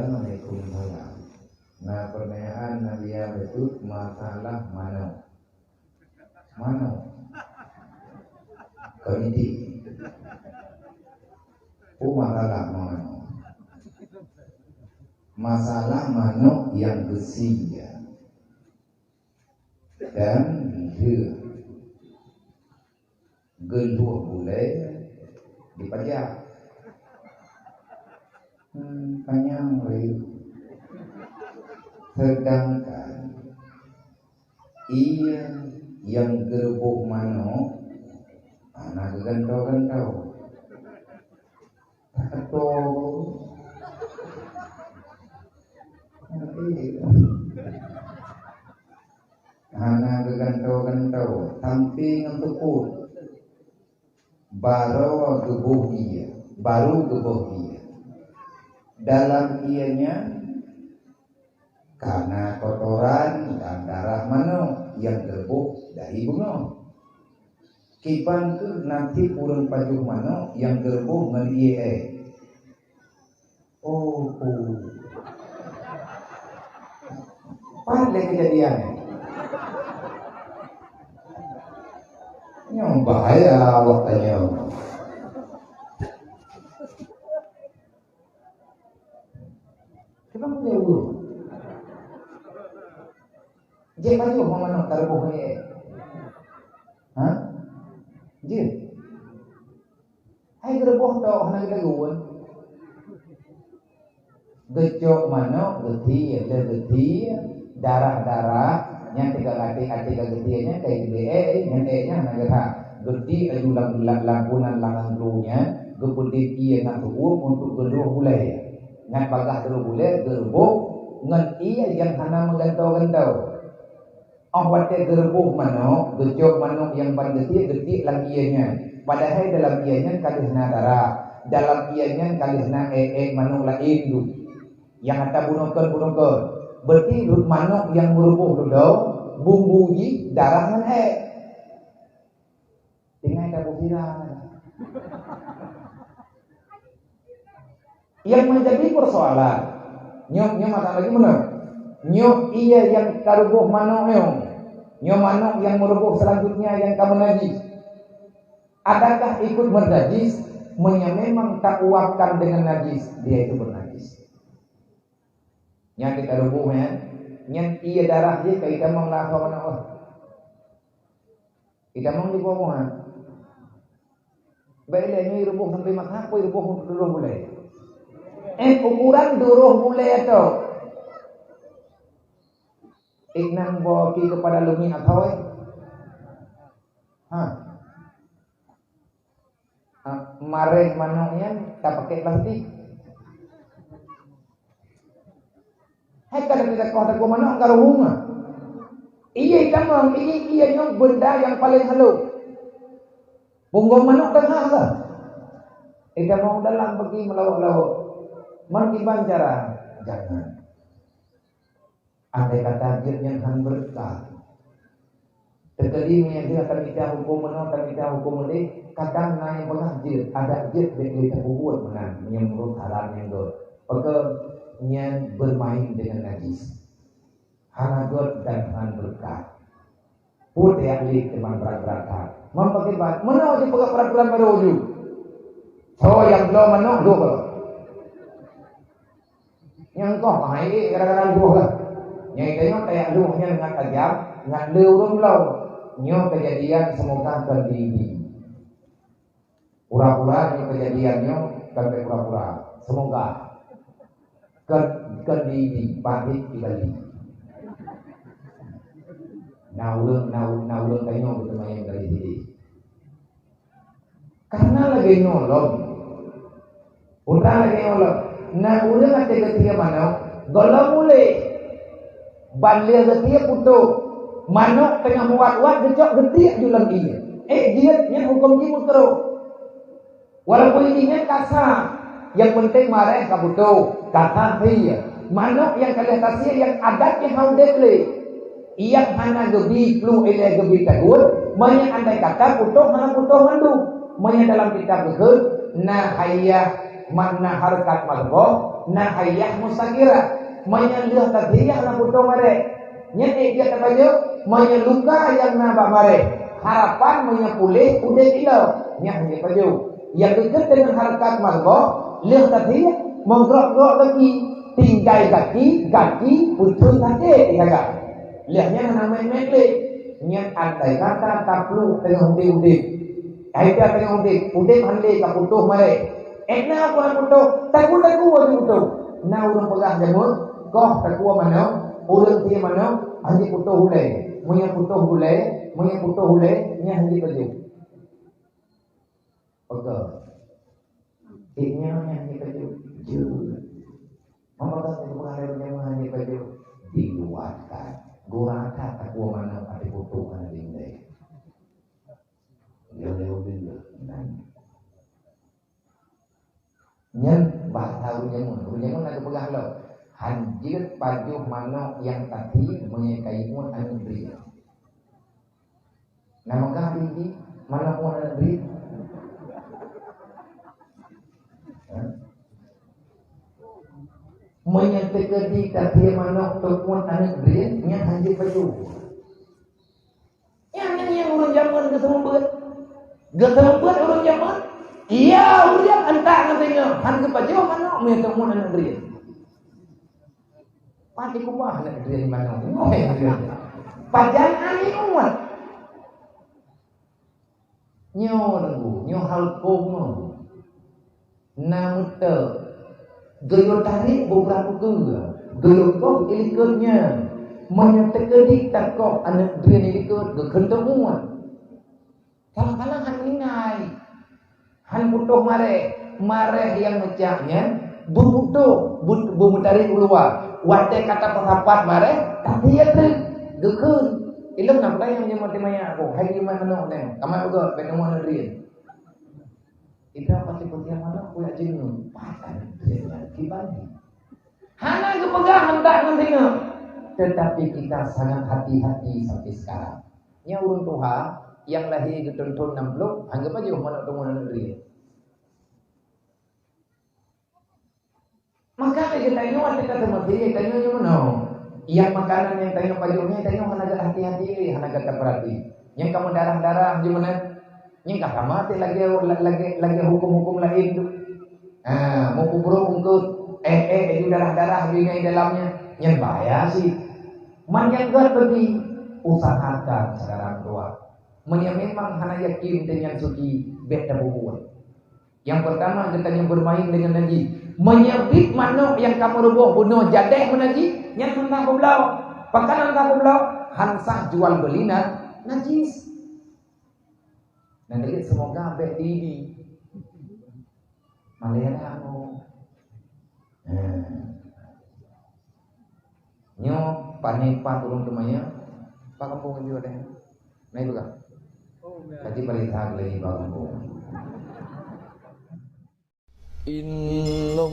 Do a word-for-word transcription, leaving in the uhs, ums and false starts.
Waalaikumsalam. Nah, pertanyaan Nadia betul masalah manok. Manok. Kau ini. Oh, masalah manok. Masalah manok yang besi ya. Dan dia geluh gulai dipajak. Hmm, kenyang lagi. Sedangkan ia yang geureuboh manok hana geugantoe-gantoe. Betul. Hana geugantoe-gantoe, tampi ngon teupot. Baroe geuboh ie, baru geuboh ie. Dalam ie nyan kana kotoran dan darah manok nyang geuboh dari beungoh. Kiban kheueh naseb ureuëng pajoh manok nyang geuboh ngon ie ék. Oh, oh. Pat lé keujadian. Nyoe bahaya awak tanyoe. Kenapa dia urus? Jeuet pajoh manok taruboh ngon ie ék? Ha? Jeuet. Hai geureuboh tok hana geutagun. Geucok manok geutie, lheueh geutie, darah-darah nyang teuka até-até ka geutie nyan ka geutie ék, nyan ék nyan hana geuhak. Geutie aju lam, lam, lam punan langan glu nyan, geupeudeh ie ngon teuuem untuk geudoh gulai. Ngat bagaih doh gulai geureuboh ngon ie nyang hana meugantoe-gantoe. Óh watée geureuboh manok, geucok manok nyang ban geutie, geutiek lam ie nyan. Padahai dalam ie nyan ka lheueh na darah, dalam ie nyan ka lheueh na ék-ék manok laén dum nyang ata bunoe kon-bunoe kon. Berarti manok nyang meureuboh dudoe, bumbu jih darah ngon ék. Tinggai ka bubira. Yang menjadi persoalan, nyoe, nyoe masalah lagi mana? Nyoe ie yang taruboh manok nyoe. Nyoe manok yang meureuboh selanjutnya yang ka meunajis. Adakah ikut bernajis? Meunyoe memang tauapkan dengan najis, dia itu bernajis. Nyan kita rubuh nyan, nyan ie darah jih ka itamong lam asoe manok. Itamong di buah-buahan. Baik lé nyoe rubuh sampai mata, pun rubuh untuk dua bulan. Eh, ukuran dua bulan tu. Inang boki kepada lumi asoe. Ha. Ah, mareh manok nyan tapakai plastik. Hai ka teuka koh teuka manok ka ruhueng ah. Iya itamong, ini iya nyoe benda yang paling halus. Punggong manok tengah lah. Itamong dalam bagi melawak-lawak. Man kiban cara? Jangan. Andai kata jeuet nyan han beureukat. Teukeudi meunyoe jeuet akan mita huköm meunoe, akan mita huköm meudeh, kadang na nyang peugah jeuet, adak jeuet bék lé tapeubuet meunan meunyoe meunurot haram nyang göt. Pakon nyan bermain dengan najis. Hana göt dan han beureukat. Peue tajak lé teuma brat-brat that. Meupakiban, meunoe jipeugah peuraturan barô ju. Soe nyang bloe manok, lhôh. Nyang koh hai ék gara-gara lhôh lah. Nyang tanyoe tajak lhôh nyan ngat tajam, ngat le ureuëng bloe. Nyoe keujadian semoga kon di-, di. Pura-pura nyoe keujadian nyoe kon pura-pura. Semoga. Kon, kon di, di pabrik di Bali. Na ureuëng, na, na ureuëng tanyoe beuteumayang dari sini. Karena lagée nyoe lom. Ureuëng lagée nyoe lom. Na ureuëng até geutie manok, gohlom ulée. Ban lé geutie putôh. Manok teungoh muat-wat geucok geutiek ju lam ie. Eh, jeuet nyan huköm jih meukruh. Walaupun jih nyan kasa, nyang penting mareh ka putôh, kasa sie. Manok nyang ka lheueh tasie nyang adat nyang hana udeb lé. Nyang hana geubi pluek ilée geubi tagut, meunyoe andai kata putôh hana putôh mandum. Meunyoe dalam kitab geukheun, na hayah makna hareukat madhoh, Na hayah mustaghirah, meunyoe lheueh tadhiyah na putôh mareh. Nyan ék jeuet tapajoh, meunyoe luka nyang na bak mareh. Harapan meunyoe puléh udeb ilong, nyan hana jipajoh. Nyang geukheun deungon hareukat marbah, lheueh tadhiyah, meugrok-grok gaki, tinggai gaki, gaki putôh sabe teujaga. Lheueh nyan hana meuet-meuet lé. Nyan andai kata taplueng teungoh udeb-udeb. Hai ka teungoh udeb, udeb han lé ka putôh mareh. Ék na peue han putôh, taku-taku aju putôh. Na ureuëng peugah jameun, koh takue manok, ureuëng sie manok, han jiputôh ulée. Meunyoe putôh ulée, meunyoe putôh ulée, nyan han jipajoh. Peugah. Cit nyoe nyan han jipajoh. Jeuet. Meunyoe ka peugah lé ureuëng jameun han jipajoh, diluatkan. Gura that takue manok, até putôh hana lé. Nyan bahasa ureuëng jameun. Ureuëng jameun na geupeugah lom, han jeuet pajoh manok nyang tathi meunyoe ka imuet aneuëk drien. Na meugah di, di manok muet aneuëk drien? Hah? Meunyoe teukeudi tathi manok teumuet aneuëk drien, nyan han jeuet pajoh. Nyan, nyan, nyan ureuëng jameun geuseumeubeuet. Geuseumeubeuet ureuëng jameun. Iya, ureuëng antak ngon teungoh. Han geupajoh manok meunyoe teumuet aneuëk drien. Pat dikubah aneuëk drien manok. Nyoe ureuëng. Pajan aneuëk umat. Nyoe teungku, nyoe hal kông nyoe. Na meuteuk, geuyue tarek beubra ukeue, geuyue koh ilikot nyan. Meunyoe teukeudi takoh aneuëk drien ilikot, geukheun teumuet. Kadang-kadang han ingai, han putôh mareh, mareh nyang meucak nyan beuputôh, beu-, beumeutarek u luwa. Watée ka tapeusapat mareh, tapi ya treuk geukheun. Ilong na peugah nyang jeuet maté manyak aku, hai jeuet manok nyan, kamat beugöt, bèk teumuet aneuëk drien. Kita pasti peucaya malam kuyak jeungeum. Pakai dia lagi bagi. Hana geupeugah hantak ngon teungoh. Tetapi kita sangat hati-hati sampai sekarang. Nyan ureuëng tuha nyang lahé geuthon-thon nam ploh, anggap aja manok teumuet aneuëk drien. Maka lé geutanyoe watée ka teumeuté, tanyoe nyoe meunoe. Nyang makanan nyang tanyoe pajoh nyan, tanyoe hana geuhati-hati lé, hana gata peurati. Nyang ka meudarah-darah jeuet meunan, nyang ka sama teuh lagée, lagée, lagée huköm-huköm laén tu. Ha, meupeubrok eungkôt, eh, eh, eh, darah-darah jeuet nyan dalam nyan, nyan bahaya sit. Man nyang gét bagi, usahakan sekarang dua. Meunyoe memang hana yakin teuh nyan suci, bèk tapeubuet. Nyang peurtama, geutanyoe beumain deungon najih. Meunyoe biet manok nyang ka meuruboh bunoe jadéh meunajih, nyan hana peubloe. Pakon hana peubloe? Han sah jual beuli na-, najih. Nyang keuneuk seumoga bèk di-, di. Malèe na mo. Nah. Nyoe pané pat ureuëng teumanyong, pak kampung jih ada. Nah, itu kan. Haji paling hak lagi pak kampung. Inna